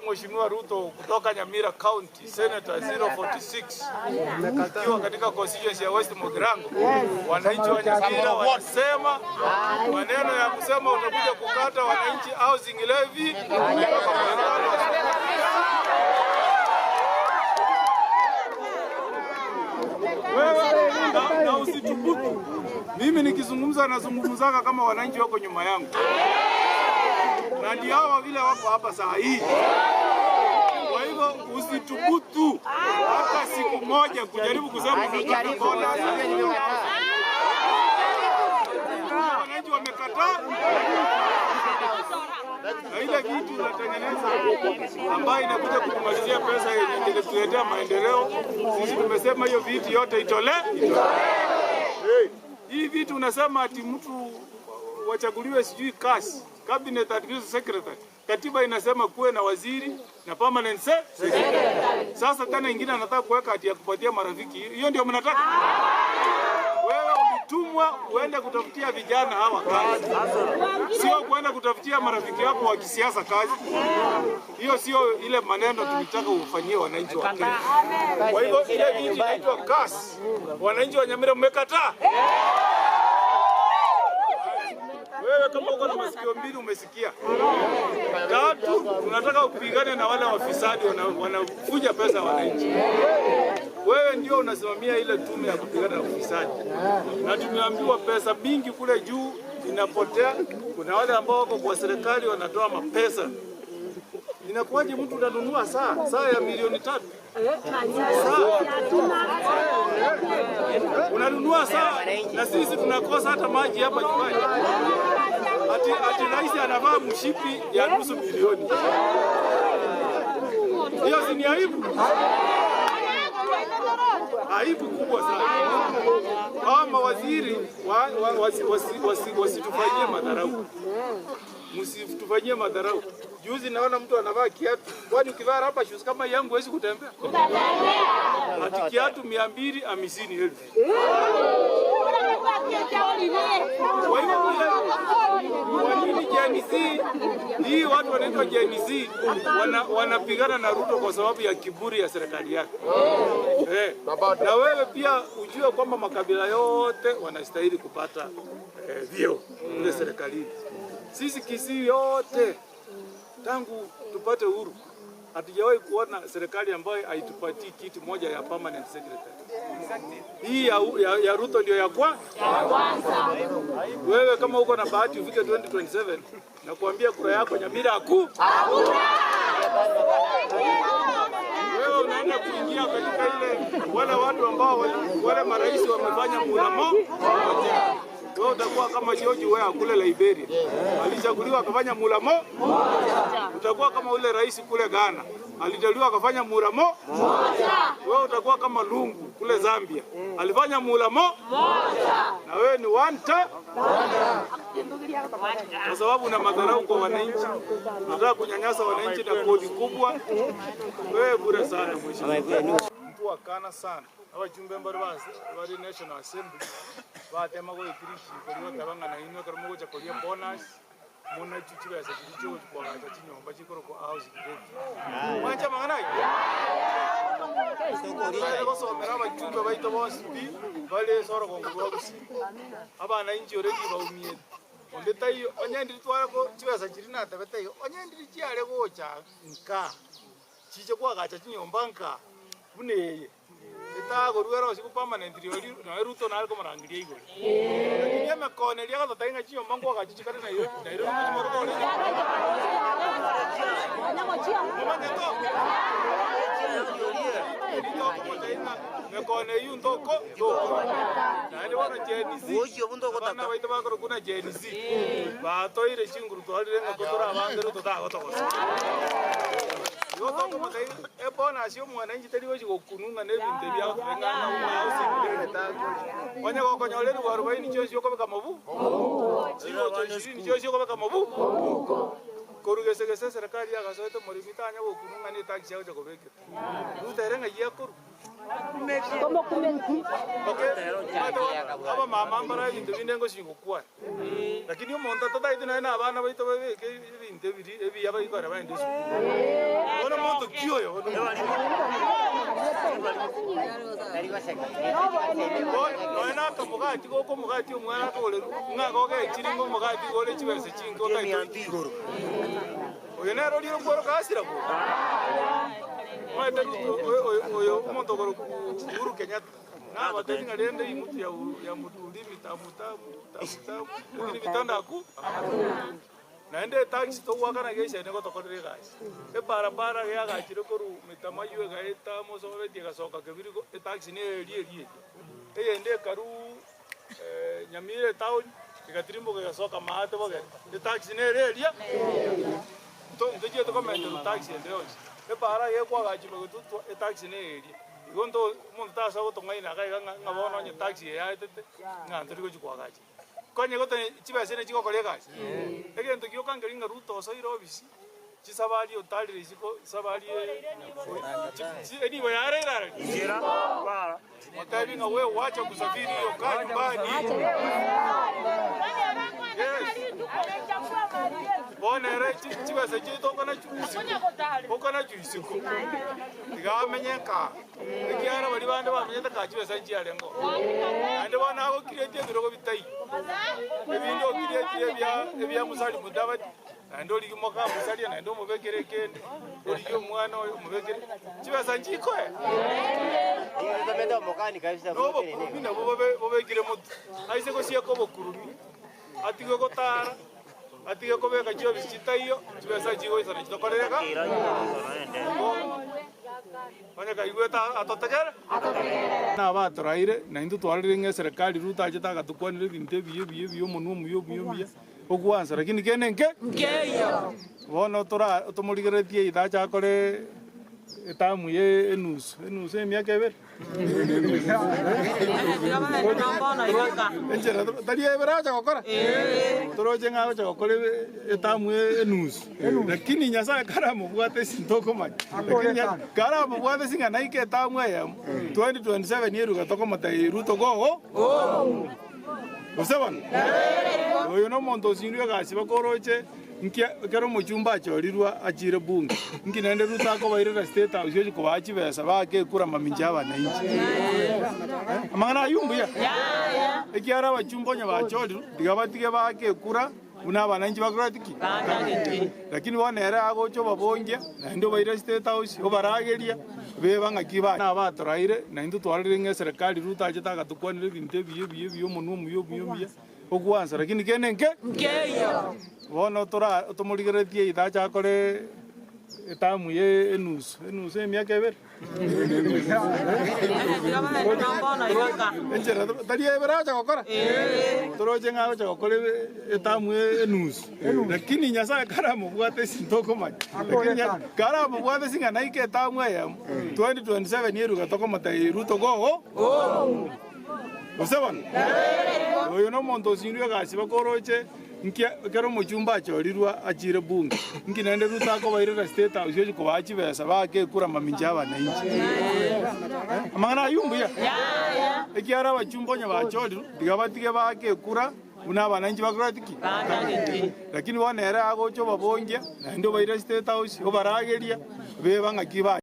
Mheshimiwa Ruto kutoka Nyamira County, Senator 046 ikiwa katika constituency ya West Mugirango. Wananchi wa Nyamira wanasema maneno ya kusema utakuja kukata wananchi housing levy wewe na, na usitubutu. Mimi nikizungumza nazungumzaka kama wananchi wako nyuma yangu, na ndio hawa vile wako hapa saa hii. Kwa hivyo usitubutu hata siku moja kujaribu kusema unataka bonus. Wananchi wamekataa na ile kitu unatengeneza ambayo inakuja kutumalizia pesa yenye ingetuletea maendeleo. Sisi tumesema hiyo viti yote itole, itole. Hii vitu unasema ati mtu wachaguliwe sijui kasi cabinet administrative secretary. Katiba inasema kuwe na waziri na permanent secretary. Sasa tena ingine anataka kuweka ati ya kupatia marafiki, hiyo ndio mnataka? Wewe ulitumwa uende kutafutia vijana hawa kazi, sio kuenda kutafutia marafiki wako wa kisiasa kazi. Hiyo sio ile maneno tulitaka ufanyie wananchi wa Kenya. Kwa hivyo ile kitu inaitwa kasi, wananchi wa Nyamira mmekataa. Wewe kama uko na masikio mbili umesikia. Tatu, tunataka upigane na wale wafisadi wanafuja pesa ya wananchi. Wewe ndio unasimamia ile tume ya kupigana na ufisadi, na tumeambiwa pesa mingi kule juu inapotea. Kuna wale ambao wako kwa serikali wanatoa mapesa. Inakuwaje mtu unanunua saa saa ya milioni tatu saa unanunua saa na sisi tunakosa hata maji hapa nyumbani. Ati, ati rais anavaa mshipi ya nusu milioni. Hiyo si ni aibu? Aibu kubwa sana. Hawa mawaziri wasitufanyie wa, wasi, wasi, wasi, wasitufanyie madharau, msitufanyie madharau. Juzi naona mtu anavaa kiatu, kwani ukivaa rubber shoes kama yangu huwezi kutembea? Ati kiatu 250,000. Kwa hivyo kwa nini Gen Z hii watu wanaitwa Gen Z wana, wanapigana na Ruto kwa sababu ya kiburi ya serikali yake. Eh, na wewe pia ujue kwamba makabila yote wanastahili kupata eh, vyeo kule serikalini. Sisi Kisii yote tangu tupate uhuru hatujawahi kuona serikali ambayo haitupatii kiti moja ya permanent secretary. Hii ya, ya, ya Ruto ndio ya kwa wewe kama uko na bahati ufike 2027 na kuambia kura yako Nyamira haku wewe unaenda kuingia katika ile wale watu ambao wale, wale marais wamefanya muhula mmoja. Wewe utakuwa kama George Weah kule Liberia, alichaguliwa akafanya muhula mmoja. Utakuwa kama ule rais kule Ghana, aliteuliwa akafanya muhula mmoja. Wewe utakuwa kama Lungu kule Zambia, alifanya muhula mmoja. Na wewe ni one term kwa sababu una madharau kwa wananchi, unataka kunyanyasa wananchi na kodi kubwa. Wewe bure sana mheshimiwa. Mtu akana sana abachumbe mbari bari National Assembly batema goetirishi kori bataba ng'a nainwe ekero mogocha koria bonus muna chio chibesa chiria chiogochi koagacha chinyomba chikorokwa housing levy. Mwanche amang'ana ayio? Totagete gosomera abachumbe baito bonsi pi bare ase orogongo rwa Gusii. Abananchi already baumiete. Onde taiyo onye ndiri tware ko chibesa chiria natebete igo, onye ndiri chiare gocha nka, chiche koagacha chinyomba nka buna eye, etagorwa erosiwe permanently oria nonya Ruto nare komorangeria igoro. Lakini emekone eria agototebi ng'a chinyomba nkoagacha chikare Nairobi, Nairobi ngochi more kore Momanyete oo? Erio tokomotebia ng'a mekone eywo ntoko tokora. Naende bono Gen Z, abana baito bakorokwa buna Gen Z, batoire chinguru twarire ng'a kotore abange Ruto tagotogosa. Igo tokomotebia ng'a ebonus ya omwananchi teri gochi gokunwa ng'a na ebinto ebi agototebia ng'a ng'a housing levy. Onye gokonyora elifu arubaini chionsi okobeka mobu, chigocho ishirini chionsi okobeka mobu, korwa gese gese eserekari yagasoete omoremi tanya gokunwa ng'a na etax agocha kobekera. Ruto ere ng'ai akorwa? Abamama mbare ebinto binde ngochi gokwana, lakini omonto atataeti nonya na abana baito babeke ebinto ebiri ebiya baikore baende esukuru. Monto ki oyo bono? Nonya na akamogati goka omogati omwana akogorerwa, ng'a gogechire ng'a omogati igo ore chibesa chinke otaete oike igoro. Oyo nere oria okworoka hasira bori? Omanyete Ruto oyo oyo oyo omonto okorokwa Uhuru Kenyatta, nabatebi ng'a rende hii mtu ya ya ulimi tamu tamu tamu tamu, lakini vitendo haku hakuna. Naende etaxi togoakana geisa ene gotokorera egasi. Ebarabara yagachire korwa Metamaywa egaeta Mosobeti egasoka Kebirigo, etaxi neye eria eria eria. Eyende ekarwa Nyamira etown egatirimboka egasoka Maate bogere, etaxi nere eria nto ntochiete komenterwa taxi ende yonsi. Ebara gekwagachirwa getutwa etaxi neye eria. Igo nto omonto tasa gotong'aina iga iga ng'a bono onye taxi eye yaetete ng'a ntori gochia koagacha. Konya goteba chibesa ere chigokora egasi. Egento gioka nkeri ng'a Ruto osoire ofisi, chisabari otarire isiko, chisabari enibo yareire arari. Motebi ng'a we wacha kusafiri hiyo kaa nyumbani. Yes. Bono ere chibesa chiaito okonachwa isiko, okonachwa isiko, tiga amenye nkaa. Ekiagera baria bande bamenyete kaa chibesa nchiarengeo, naende bono agokiretie ebirogo bitaiyo, ebinde okiretie ebia ebia Musalia Mudavadi, naende origie moka Musalia, naende omobekere ekende, origie omwana oyo omobekere, chibesa nchikoe. Na obokurumi nabwo bobe bobekire motwe, aise gosieka obokurumi, atige gotara, atige kobeka chiofisi chitaiyo, chibesa nchigoisana chitokorere iga. Igo. Onye kaigwete atotegere. Nabatoraire, na intwe twarorire ng'a eserekari Ruto achete agatokwanera ebinto ebiya ebiya ebiya omonwa omuya omuya omuya, ogwansa lakini kende nke nkeiyo. Bono tora tomorigereretie either ache akore etamu ye enusu, enusu emiaka ebere. Enchera tari ebere agocha gokora? Toroche ng'a agocha gokora etamu enusu. Lakini Nyasae karamobwate ase ntokomanya, lakini karamobwate ase ng'a naike etamu eyemo, 2027 eruga tokomotebia Ruto go go. Gose bono? Oyo nomonto osindwe egasi bakoroche nki ekero omochumba achorirwe achire bunge, nki naende Ruto akobairera state house ochi kobaa chibesa baake ekura mamincha ya abananchi. Amang'ana ayio mbuya? Ekiagera abachumba onye bachorirwe, tiga batige baake ekura. Buna abananchi bakorete ki? Lakini bono ere agocha obabongia, naende obaire State House, obarageria, beba ng'aki ba nabatoraire, na intwe twarorire ng'a eserekari Ruto achete agatokwanera ebinto ebiya ebiya ebiya omonwa omuya omuya omuya, ogwansa lakini kende nke nkeiyo. Bono tora tomorigereretie either ache akore etamu ye enusu, enusu emiaka ebere. Enchera tari ebere agocha gokora? Toroche ng'a agocha gokora etamu enusu. Lakini Nyasae karamobwate ase ntokomanya. Lakini karamobwate ase ng'a naike etamu eyemo, 2027 eruga tokomotebia Ruto go Gose bono? Oyo nomonto osindwe egasi bakoroche. Nki ekero omochumba achorirwe achire bunge, nki naende Ruto akobairera State House ochi kobaa chibesa baake ekura mamincha y'abananchi? Amang'ana ayio mbuya? Ekiagera abachumba onye bachorirwe, tiga batige baake ekura buna abananchi bakoreti ki? Lakini bono ere agocha obabongia, naende obaire State House, obarageria, beba ng'aki ba.